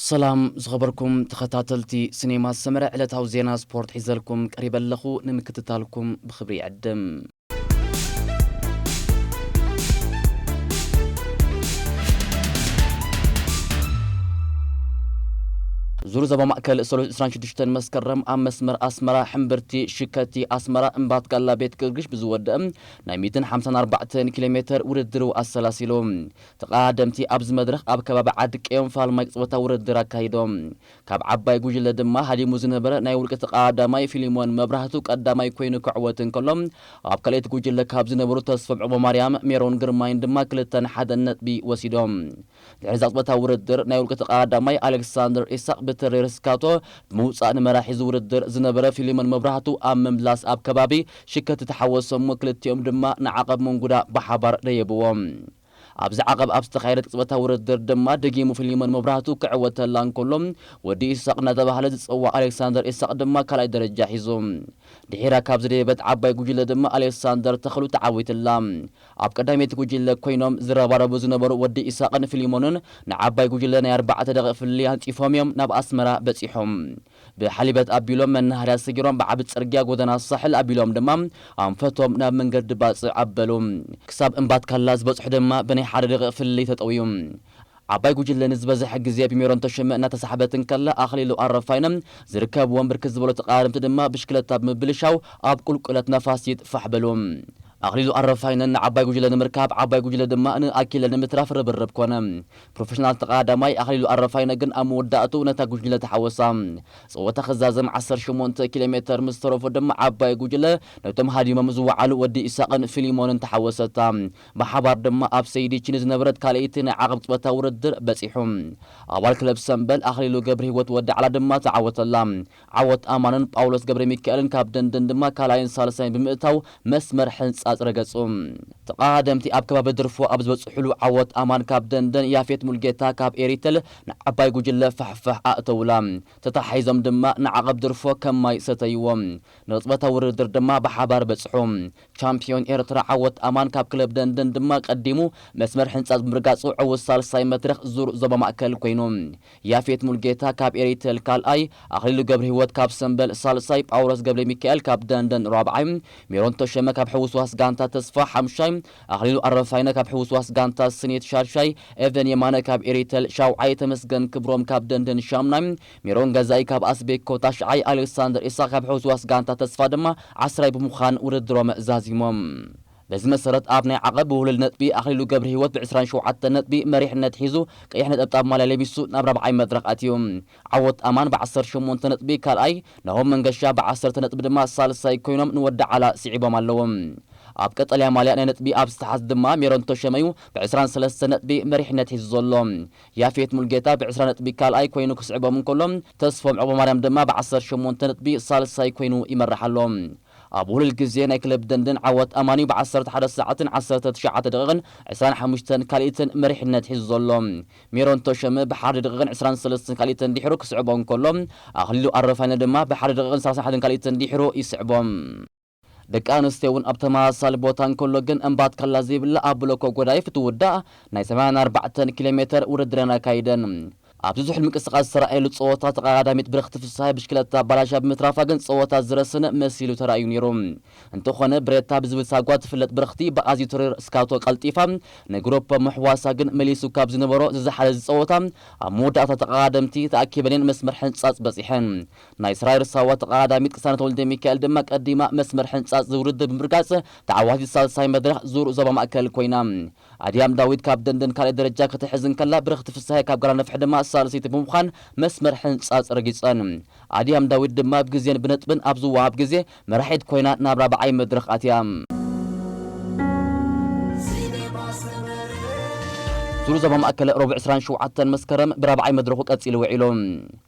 ሰላም ዝኸበርኩም ተኸታተልቲ ሲኔማ ሰመረ፣ ዕለታዊ ዜና ስፖርት ሒዘልኩም ቀሪበ ኣለኹ። ንምክትታልኩም ብኽብሪ ይዕድም። ዙር ዞባ ማእከል ሰሉስ ዕስራን ሽዱሽተን መስከረም ኣብ መስመር ኣስመራ ሕምብርቲ ሽከቲ ኣስመራ እምባትካላ ቤት ግርግሽ ብዝወደአ ናይ ሚእትን ሓምሳን ኣርባዕተን ኪሎ ሜተር ውድድሩ ኣሰላሲሉ። ተቐዳደምቲ ኣብዚ መድረኽ ኣብ ከባቢ ዓዲ ቀዮም ፋልማይ ቅጽበታዊ ውድድር ኣካይዶም። ካብ ዓባይ ጉጅለ ድማ ሃዲሙ ዝነበረ ናይ ውልቂ ተቐዳዳማይ ፊሊሞን መብራህቱ ቀዳማይ ኮይኑ ክዕወት እንከሎ፣ ኣብ ካልኣይቲ ጉጅለ ካብ ዝነበሩ ተስፎም ዕቕበማርያም፣ ሜሮን ግርማይን ድማ ክልተን ሓደን ነጥቢ ወሲዶም። ድሕሪ እዛ ቅጽበታዊ ውድድር ናይ ውልቂ ተቐዳዳማይ ኣሌክሳንደር ኢሳቕ ብተሬር ስካቶ ብምውጻእ ንመራሒ እዚ ውድድር ዝነበረ ፊሊሞን መብራህቱ ኣብ ምምላስ ኣብ ከባቢ ሽከቲ ተሓወሶም እሞ ክልቲኦም ድማ ንዓቐብ መንጉዳ ብሓባር ደየብዎም። ኣብዚ ዓቐብ ኣብ ዝተኻየደ ቅጽበታዊ ውድድር ድማ ደጊሙ ፊሊሞን መብራህቱ ክዕወተላ እንከሎ፣ ወዲ ኢሳቕ እናተባህለ ዝጽዋዕ ኣሌክሳንደር ኢሳቕ ድማ ካልኣይ ደረጃ ሒዙ። ድሒራ ካብ ዝደየበት ዓባይ ጉጅለ ድማ ኣሌክሳንደር ተኽሉ ተዓዊትላ። ኣብ ቀዳመይቲ ጉጅለ ኮይኖም ዝረባረቡ ዝነበሩ ወዲ ኢሳቕን ፊሊሞንን ንዓባይ ጉጅለ ናይ ኣርባዕተ ደቂቕ ፍልልይ ኣንጺፎም እዮም ናብ ኣስመራ በጺሖም። ብሓሊበት ኣቢሎም መናሃርያ ሰጊሮም ብዓቢ ጽርግያ ጎደና ሳሕል ኣቢሎም ድማ ኣንፈቶም ናብ መንገዲ ባጽዕ ኣበሉ። ክሳብ እምባትካላ ዝበጽሑ ድማ ብናይ ሓደ ደቂቕ ፍልልይ ተጠውዩ። ዓባይ ጉጅለ ንዝበዝሐ ግዜ ብሜሮን ተሸመ እናተሳሕበት እንከላ፣ ኣኽሊሉ ኣረፋይነ ዝርከብዎም ብርክት ዝበሉ ተቓረምቲ ድማ ብሽክለታ ብምብልሻው ኣብ ቁልቁለት ነፋሲት ፋሕ በሉ። ኣኽሊሉ ኣረፋይነ ንዓባይ ጉጅለ ንምርካብ፣ ዓባይ ጉጅለ ድማ ንኣኪለ ንምትራፍ ርብርብ ኮነ። ፕሮፌሽናል ተቐዳዳማይ ኣኽሊሉ ኣረፋይነ ግን ኣብ መወዳእቱ ነታ ጉጅለ ተሓወሳ። ጸወታ ክዛዘም ዓሰርተ ሸሞንተ ኪሎ ሜተር ምስ ተረፎ ድማ ዓባይ ጉጅለ ነቶም ሃዲሞም ዝወዓሉ ወዲ ኢሳቕን ፊሊሞንን ተሓወሰታ። ብሓባር ድማ ኣብ ሰይዲቺ ንዝነበረት ካልኣይቲ ናይ ዓቐብ ቅጽበታዊ ውድድር በጺሑ። ኣባል ክለብ ሰምበል ኣኽሊሉ ገብረህይወት ወዲ ዓላ ድማ ተዓወተላ። ዓወት ኣማንን ጳውሎስ ገብረ ሚካኤልን ካብ ደንደን ድማ ካልኣይን ሳልሳይን ብምእታው መስመር ሕንጻጽ ረገጹ። ተቐዳደምቲ ኣብ ከባቢ ድርፎ ኣብ ዝበጽሕሉ ዓወት ኣማን ካብ ደንደን፣ ያፌት ሙልጌታ ካብ ኤሪተል ንዓባይ ጉጅለ ፋሕፋሕ ኣእተውላ። ተታሒዞም ድማ ንዓቐብ ድርፎ ከም ማይ ሰተይዎም። ንቕጽበታዊ ውድድር ድማ ብሓባር በጽሑ። ቻምፒዮን ኤርትራ ዓወት ኣማን ካብ ክለብ ደንደን ድማ ቀዲሙ መስመር ሕንጻጽ ብምርጋጹ ዕዉት ሳልሳይ መድረኽ ዙር ዞባ ማእከል ኮይኑ። ያፌት ሙልጌታ ካብ ኤሪተል ካልኣይ፣ ኣኽሊሉ ገብረህይወት ካብ ሰምበል ሳልሳይ፣ ጳውሎስ ገብረ ሚካኤል ካብ ደንደን ራብዓይ፣ ሜሮን ተሸመ ካብ ሕውስዋስ ጋንታ ተስፋ ሓምሻይ፣ ኣኽሊሉ ኣረፋይነ ካብ ሕውስዋስ ጋንታ ስኒት ሻድሻይ፣ ኤቨን የማነ ካብ ኤሪተል ሻውዓይ፣ ተመስገን ክብሮም ካብ ደንደን ሻምናይ፣ ሜሮን ገዛኢ ካብ ኣስቤኮ ታሽዓይ፣ ኣሌክሳንደር ኢሳቕ ካብ ሕውስዋስ ጋንታ ተስፋ ድማ ዓስራይ ብምዃን ውድድሮም ዛዚሞም። በዚ መሰረት ኣብ ናይ ዓቐብ ብውህሉል ነጥቢ ኣኽሊሉ ገብረህይወት ብዕስራን ሸውዓተን ነጥቢ መሪሕነት ሒዙ ቀይሕ ነጠብጣብ ማልያ ለቢሱ ናብ ራብዓይ መድረኽ ኣትዩ። ዓወት ኣማን ብዓሰርተ ሸሞንተ ነጥቢ ካልኣይ፣ ናሆም መንገሻ ብዓሰርተ ነጥቢ ድማ ሳልሳይ ኮይኖም ንወዲ ዓላ ስዒቦም ኣለዉ። ኣብ ቀጠልያ ማልያ ናይ ነጥቢ ኣብ ዝተሓዝ ድማ ሜሮን ተሸመዩ ብዕስራን ሰለስተን ነጥቢ መሪሕነት ሒዙ ዘሎ። ያፌት ሙልጌታ ብዕስራ ነጥቢ ካልኣይ ኮይኑ ክስዕቦም እንከሎ፣ ተስፎም ዕቕበማርያም ድማ ብዓሰርተ ሸሞንተ ነጥቢ ሳልሳይ ኮይኑ ይመርሕ ኣሎ። ኣብ ውህሉል ግዜ ናይ ክለብ ደንደን ዓወት ኣማን እዩ ብዓሰርተ ሓደ ሰዓትን ዓሰርተ ትሽዓተ ደቂቕን ዕስራን ሓሙሽተን ካልኢትን መሪሕነት ሒዙ ዘሎ። ሜሮን ተሸመ ብሓደ ደቂቕን ዕስራን ሰለስተን ካልኢትን ድሒሩ ክስዕቦ እንከሎ፣ ኣኽሊሉ ኣረፋይነ ድማ ብሓደ ደቂቕን ሰላሳን ሓደን ካልኢትን ድሒሩ ይስዕቦ። ደቂ ኣንስትዮ እውን ኣብ ተመሳሳሊ ቦታ እንከሎ ግን እምባትካላ ዘይብላ ኣብ ብሎኮ ጎዳይፍ ትውዳእ ናይ ሰማንያን ኣርባዕተን ኪሎ ሜተር ውድድረን ኣካይደን። ኣብዚ ዝሑል ምንቅስቓስ ዝተረኣየሉ ጸወታ ተቐዳዳሚት ብርኽቲ ፍስሃየ ብሽክለታ ኣባላሻ ብምትራፋ ግን ጸወታ ዝረስን መሲሉ ተራእዩ ነይሩ። እንተኾነ ብሬታ ብዝብል ሳጓ ትፍለጥ ብርኽቲ ብኣዝዩ ትሪር ስካቶ ቀልጢፋ ንግሩፕ ምሕዋሳ ግን መሊሱ ካብ ዝነበሮ ዝዘሓለ ዝጸወታ ኣብ መወዳእታ ተቐዳደምቲ ተኣኪበን እየን መስመር ሕንጻጽ በጺሐን። ናይ ስራይር ሳዋ ተቐዳዳሚት ቅሳነት ወልደ ሚካኤል ድማ ቀዲማ መስመር ሕንጻጽ ዝውድድር ብምርጋጽ ተዓዋቲት ሳልሳይ መድረኽ ዙር ዞባ ማእከል ኮይና። ኣድያም ዳዊት ካብ ደንደን ካልኣይ ደረጃ ክትሕዝ እንከላ፣ ብርኽቲ ፍስሃየ ካብ ጋራ ነፍሒ ድማ ሳልሰይቲ ብምዃን መስመር ሕንጻጽ ረጊጸን። ኣድያም ዳዊት ድማ ብግዜን ብነጥብን ኣብ ዝወሃብ ግዜ መራሒት ኮይና ናብ ራብዓይ መድረኽ ኣትያ። ዙር ዞባ ማእከል ረቡዕ ዕስራን ሸውዓተን መስከረም ብራብዓይ መድረኹ ቀጺሉ ውዒሉ።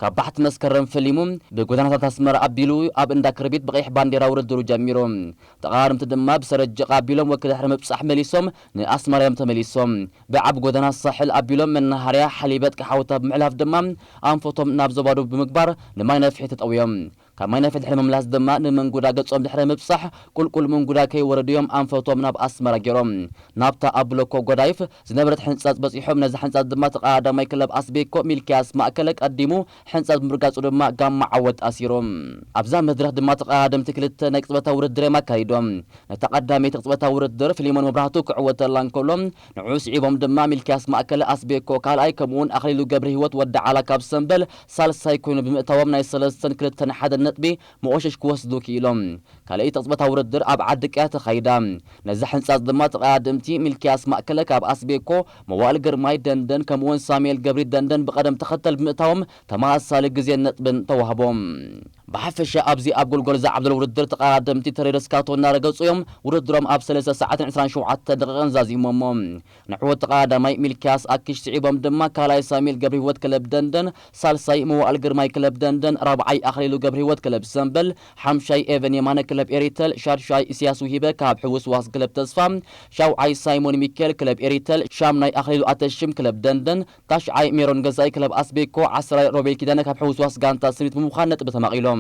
ካብ ባሕቲ መስከረም ፈሊሙ ብጎደናታት ኣስመራ ኣቢሉ ኣብ እንዳ ክርቢት ብቐይሕ ባንዴራ ውድድሩ ጀሚሩ። ተቓረምቲ ድማ ብሰረጀ ቃቢሎም ወክድሕሪ ምብጻሕ መሊሶም ንኣስመራ እዮም ተመሊሶም። ብዓቢ ጎደና ሳሕል ኣቢሎም መናሃርያ ሓሊበት ቀሓውታ ብምሕላፍ ድማ ኣንፈቶም ናብ ዞባ ደቡብ ብምግባር ንማይ ነፍሒ ተጠውዮም። ካብ ማይ ነፍሒ ድሕሪ ምምላስ ድማ ንመንጉዳ ገጾም ድሕሪ ምብጻሕ፣ ቁልቁል መንጉዳ ከይወረዱ እዮም ኣንፈቶም ናብ ኣስመራ ገይሮም። ናብታ ኣብ ብሎኮ ጎዳይፍ ዝነበረት ሕንጻጽ በጺሖም፣ ነዚ ሕንጻጽ ድማ ተቐዳዳማይ ክለብ ኣስቤኮ ሚልክያስ ማእከለ ቀዲሙ ሕንጻጽ ብምርጋጹ ድማ ጋማ ዓወት ኣሲሮም። ኣብዛ መድረኽ ድማ ተቐዳደምቲ ክልተ ናይ ቅጽበታዊ ውድድር እዮም ኣካይዶም። ነታ ቀዳመይቲ ቅጽበታዊ ውድድር ፊሊሞን መብራህቱ ክዕወተላ እንከሎ፣ ንዕኡ ስዒቦም ድማ ሚልክያስ ማእከለ ኣስቤኮ ካልኣይ፣ ከምኡውን ኣኽሊሉ ገብረ ህይወት ወዲ ዓላ ካብ ሰምበል ሳልሳይ ኮይኑ ብምእታዎም ናይ ሰለስተን ክልተን ሓደን ነጥቢ መቆሸሽ ክወስዱ ክኢሎም። ካልኣይቲ ቅጽበታዊ ውድድር ኣብ ዓዲ ቅያ ተኻይዳ። ነዛ ሕንጻጽ ድማ ተቐዳደምቲ ሚልክያስ ማእከለ ካብ ኣስቤኮ፣ መዋእል ግርማይ ደንደን፣ ከምኡውን ሳሙኤል ገብሪ ደንደን ብቐደም ተኸተል ብምእታዎም ተመሳሳሊ ግዜን ነጥብን ተዋህቦም። ብሓፈሻ ኣብዚ ኣብ ጎልጎል ዝዓብደሎ ውድድር ተቐዳደምቲ ተሪር ስካቶ እናረገጹ እዮም ውድድሮም ኣብ ሰለስተ ሰዓትን ዕስራን ሸውዓተ ደቂቕን ዛዚሞሞ። ንዕወት ተቐዳዳማይ ሚልክያስ ኣኪሽ ስዒቦም ድማ ካልኣይ ሳሙኤል ገብረ ህይወት ክለብ ደንደን፣ ሳልሳይ መዋእል ግርማይ ክለብ ደንደን፣ ራብዓይ ኣኽሊሉ ገብረ ህይወት ክለብ ሰምበል፣ ሓምሻይ ኤቨን የማነ ክለብ ኤሪተል፣ ሻድሻይ ኢሳያስ ውሂበ ካብ ሕውስዋስ ክለብ ተስፋ፣ ሻውዓይ ሳይሞን ሚካኤል ክለብ ኤሪተል፣ ሻምናይ ኣኽሊሉ ኣተሽም ክለብ ደንደን፣ ታሽዓይ ሜሮን ገዛኢ ክለብ ኣስቤኮ፣ ዓስራይ ሮቤል ኪዳነ ካብ ሕውስዋስ ጋንታ ስኒት ብምዃን ነጥቢ ተማቒሎም።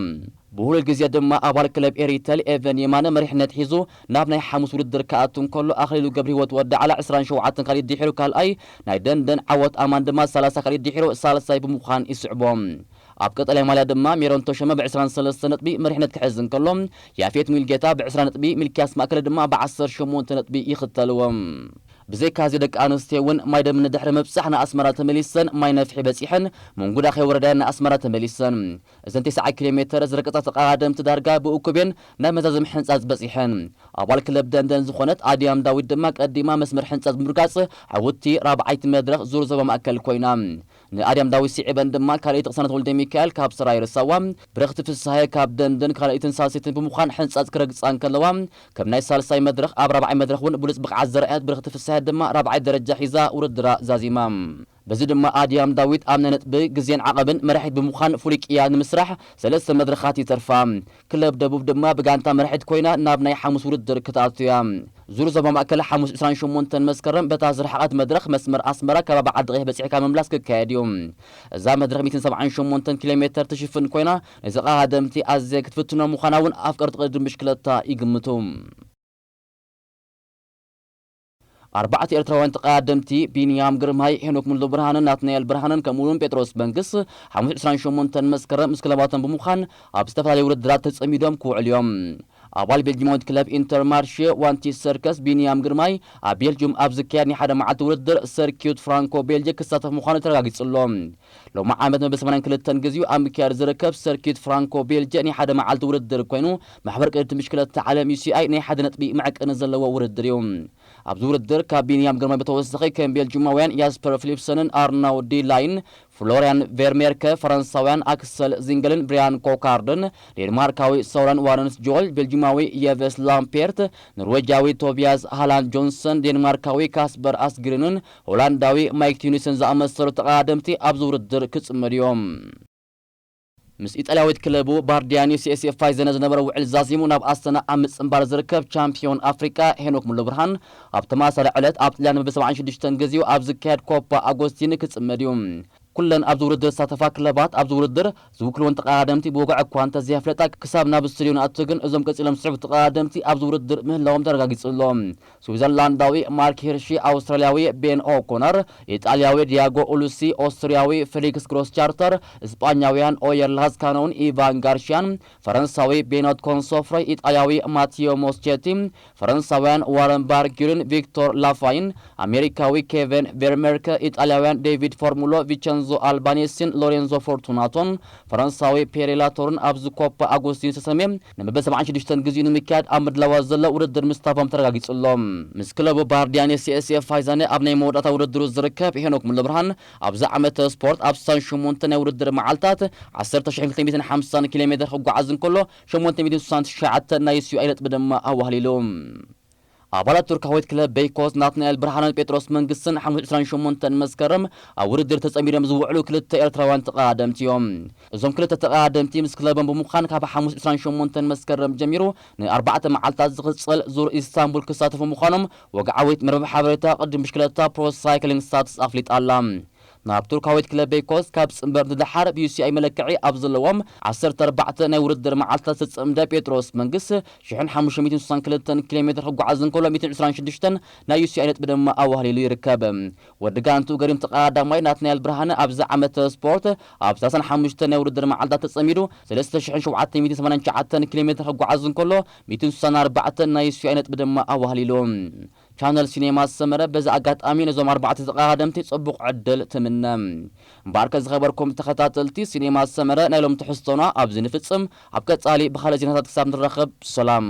ብሁሉል ግዜ ድማ ኣባል ክለብ ኤሪተል ኤቨን የማነ መሪሕነት ሒዙ ናብ ናይ ሓሙስ ውድድር ክኣቱ እንከሎ፣ ኣኽሊሉ ገብረህይወት ወዲ ዓላ ዕስራን ሸውዓተን ካልኢት ድሒሩ ካልኣይ፣ ናይ ደንደን ዓወት ኣማን ድማ ሰላሳ ካልኢት ድሒሩ ሳልሳይ ብምዃን ይስዕቦ። ኣብ ቀጠልያ ማልያ ድማ ሜሮን ተሾመ ብዕስራን ሰለስተን ነጥቢ መሪሕነት ክሕዝ እንከሎ፣ ያፌት ሙልጌታ ብዕስራ ነጥቢ፣ ሚልክያስ ማእከለ ድማ ብዓሰርተ ሸሞንተ ነጥቢ ይኽተልዎ። ብዘይካዚ ደቂ ኣንስትዮ እውን ማይ ደም ንድሕሪ ምብጻሕ ንኣስመራ ተመሊሰን ማይ ነፍሒ በጺሐን፣ መንጉዳ ከይወረዳ ንኣስመራ ተመሊሰን። እዘን ተስዓ ኪሎ ሜተር ዝረገጻ ተቐዳደምቲ ዳርጋ ብእኩቤን ናብ መዛዘሚ ሕንጻጽ በጺሐን። ኣባል ክለብ ደንደን ዝኾነት ኣድያም ዳዊት ድማ ቀዲማ መስመር ሕንጻጽ ብምርጋጽ፣ ዕውትቲ ራብዓይቲ መድረኽ ዙር ዞባ ማእከል ኮይና። ንኣድያም ዳዊት ስዒበን ድማ ካልኣይቲ ቅሳነት ወልደ ሚካኤል ካብ ሰራይ ርሳዋ፣ ብረኽቲ ፍስሃየ ካብ ደንደን ካልኣይትን ሳልሰይትን ብምዃን ሕንጻጽ ክረግጻ እንከለዋ፣ ከም ናይ ሳልሳይ መድረኽ ኣብ ራብዓይ መድረኽ እውን ብሉጽ ብቕዓት ዘርኣየት ብረኽቲ ፍስሃየ ድማ ራብዓይ ደረጃ ሒዛ ውድድራ ዛዚማ። በዚ ድማ ኣድያም ዳዊት ኣብ ናይ ነጥቢ ግዜን ዓቐብን መራሒት ብምዃን ፍሉይ ቅያ ንምስራሕ ሰለስተ መድረኻት ይተርፋ። ክለብ ደቡብ ድማ ብጋንታ መራሒት ኮይና ናብ ናይ ሓሙስ ውድድር ክትኣቱ እያ። ዙር ዞባ ማእከል ሓሙስ ዕስራን ሸሞንተን መስከረም በታ ዝረሓቐት መድረኽ መስመር ኣስመራ ከባቢ ዓዲ ቀይሕ በጺሕካ ምምላስ ክካየድ እዩ። እዛ መድረኽ ሚእትን ሰብዓን ሸሞንተን ኪሎ ሜተር ትሽፍን ኮይና፣ ንተቐዳደምቲ ኣዝየ ክትፍትኖ ምዃና እውን ኣፍቀርቲ ቅድድም ብሽክለታ ይግምቱ። ኣርባዕተ ኤርትራውያን ተቐዳደምቲ ቢንያም ግርማይ፣ ሄኖክ ሙሉብርሃንን ናትናኤል ብርሃንን ከምኡውን ጴጥሮስ መንግስ ሓሙስ ዕስራን ሸሞንተን መስከረም ምስ ክለባቶም ብምዃን ኣብ ዝተፈላለዩ ውድድራት ተጸሚዶም ክውዕሉ እዮም። ኣባል ቤልጂማዊት ክለብ ኢንተርማርሼ ዋንቲ ሰርከስ ቢንያም ግርማይ ኣብ ቤልጅዩም ኣብ ዝካየድ ናይ ሓደ መዓልቲ ውድድር ሰርኪዩት ፍራንኮ ቤልጅ ክሳተፍ ምዃኑ ተረጋጊጹ ኣሎ። ሎሚ ዓመት መበል ሰማንያን ክልተን ግዜኡ ኣብ ምክያድ ዝርከብ ሰርኪዩት ፍራንኮ ቤልጅ ናይ ሓደ መዓልቲ ውድድር ኮይኑ፣ ማሕበር ቅድድም ብሽክለታ ዓለም ዩ ሲ ኣይ ናይ ሓደ ነጥቢ መዐቀኒ ዘለዎ ውድድር እዩ። ኣብዚ ውድድር ካብ ቢንያም ግርማይ ብተወሳኺ ከም ቤልጅማውያን ያስፐር ፊሊፕሰንን ኣርናውድ ዲ ላይን፣ ፍሎሪያን ቬርሜርከ፣ ፈረንሳውያን ኣክሰል ዚንገልን ብሪያን ኮካርድን፣ ዴንማርካዊ ሶረን ዋረንስ ጆል፣ ቤልጅማዊ የቨስ ላምፔርት፣ ኖርዌጃዊ ቶቢያስ ሃላንድ ጆንሰን፣ ዴንማርካዊ ካስፐር ኣስግሪንን ሆላንዳዊ ማይክ ቲዩኒስን ዝኣመሰሉ ተቐዳደምቲ ኣብዚ ውድድር ክጽመዱ እዮም። ምስ ኢጣልያዊት ክለቡ ባርዲያኒ ሲ ኤስ ኤፍ ፋይዘነ ዝነበረ ውዕል ዛዚሙ ናብ ኣስተና ኣብ ምጽንባር ዝርከብ ቻምፒዮን ኣፍሪቃ ሄኖክ ሙሉብርሃን፣ ኣብ ተመሳሳሊ ዕለት ኣብ ጥልያን ብሰብዓን ሽዱሽተን ግዜኡ ኣብ ዝካየድ ኮፓ ኣጎስቲኒ ክጽመድ እዩ። ኩለን ኣብዚ ውድድር ዝሳተፋ ክለባት ኣብዚ ውድድር ዝውክልወን ተቐዳደምቲ ብወግዒ እኳ እንተዘይፍለጣ፣ ክሳብ ናብ ስቱድዮ ንኣቱ ግን እዞም ቀጺሎም ዝስዕቡ ተቐዳደምቲ ኣብዚ ውድድር ምህላዎም ተረጋጊጹ ኣሎ። ስዊዘርላንዳዊ ማርክ ሂርሺ፣ ኣውስትራልያዊ ቤን ኦኮነር፣ ኢጣልያዊ ዲያጎ ኡሉሲ፣ ኦስትሪያዊ ፌሊክስ ግሮስቻርተር፣ እስጳኛውያን ኦየር ላዝካኖን ኢቫን ጋርሺያን፣ ፈረንሳዊ ቤኖት ኮንሶፍሬ፣ ኢጣልያዊ ማቲዮ ሞስቼቲ፣ ፈረንሳውያን ዋረን ባርጊሪን ቪክቶር ላፋይን፣ ኣሜሪካዊ ኬቨን ቬርሜርከ፣ ኢጣልያውያን ዴቪድ ፎርሙሎ፣ ቪቸንዞ ኣልባኔሲን ሎሬንዞ ፎርቱናቶን፣ ፈረንሳዊ ፔሬ ላቶርን ኣብዚ ኮፓ ኣጎስቲን ዝተሰምየ ንመበል ሰብዓን ሽዱሽተን ግዜኡ ንምክያድ ኣብ ምድላዋት ዘሎ ውድድር ምስታፎም ተረጋጊጹ ኣሎ። ምስ ክለቡ ባርዲያኒ ሲ ኤስ ኤፍ ፋይዛነ ኣብ ናይ መወዳእታ ውድድሩ ዝርከብ ሄኖክ ሙሉብርሃን፣ ኣብዚ ዓመተ ስፖርት ኣብ ስሳን ሸሞንተ ናይ ውድድር መዓልታት ዓሰርተ ሺሕን ክልተ ሚእትን ሓምሳን ኪሎ ሜተር ክጓዓዝ እንከሎ፣ ሸሞንተ ሚእትን ስሳን ትሽዓተ ናይ ዩ ሲ ኣይ ነጥቢ ድማ ኣዋህሊሉ። ኣባላት ቱርካዊት ክለብ ቤይኮስ ናትናኤል ብርሃንን ጴጥሮስ መንግስትን ሓሙስ ዕስራን ሸሞንተን መስከረም ኣብ ውድድር ተጸሚዶም ዝውዕሉ ክልተ ኤርትራውያን ተቐዳደምቲ እዮም። እዞም ክልተ ተቐዳደምቲ ምስ ክለቦም ብምዃን ካብ ሓሙስ ዕስራን ሸሞንተን መስከረም ጀሚሩ ንኣርባዕተ መዓልታት ዝቕጽል ዙር ኢስታንቡል ክሳተፉ ምዃኖም ወግዓዊት መርበብ ሓበሬታ ቅድም ብሽክለታ ፕሮ ሳይክሊንግ ስታትስ ኣፍሊጣ ኣላ። ናብ ቱርካዊት ክለብ ቤይኮስ ካብ ጽንበር ንደሓር ብዩ ሲ ኣይ መለክዒ ኣብ ዘለዎም ዓሰርተ ኣርባዕተ ናይ ውድድር መዓልትታት ዝተጸምደ ጴጥሮስ መንግስ ሽሕን ሓሙሽተ ሚእትን ስሳን ክልተን ኪሎ ሜትር ክጓዓዝ እንከሎ ሚእትን ዕስራን ሽዱሽተን ናይ ዩ ሲ ኣይ ነጥቢ ድማ ኣዋህሊሉ ይርከብ። ወዲ ጋንቱ ገሪም ተቐዳዳማይ ናትናኤል ብርሃነ ኣብዚ ዓመተ ስፖርት ኣብ ሰላሳን ሓሙሽተን ናይ ውድድር መዓልታት ተጸሚዱ ሰለስተ ሽሕን ሸውዓተ ሚእትን ሰማንያን ትሽዓተን ኪሎ ሜትር ክጓዓዝ እንከሎ ሚእትን ስሳን ኣርባዕተን ናይ ዩ ሲ ኣይ ነጥቢ ድማ ኣዋህሊሉ። ቻነል ሲኔማ ሰመረ በዚ ኣጋጣሚ ነዞም ኣርባዕተ ተቐዳደምቲ ጽቡቕ ዕድል ትምነ። እምበኣርከ ዝኸበርኩም ተኸታተልቲ፣ ሲኔማ ሰመረ ናይ ሎም ትሕዝቶና ኣብዚ ንፍጽም። ኣብ ቀጻሊ ብኻልእ ዜናታት ክሳብ ንራኸብ ሰላም።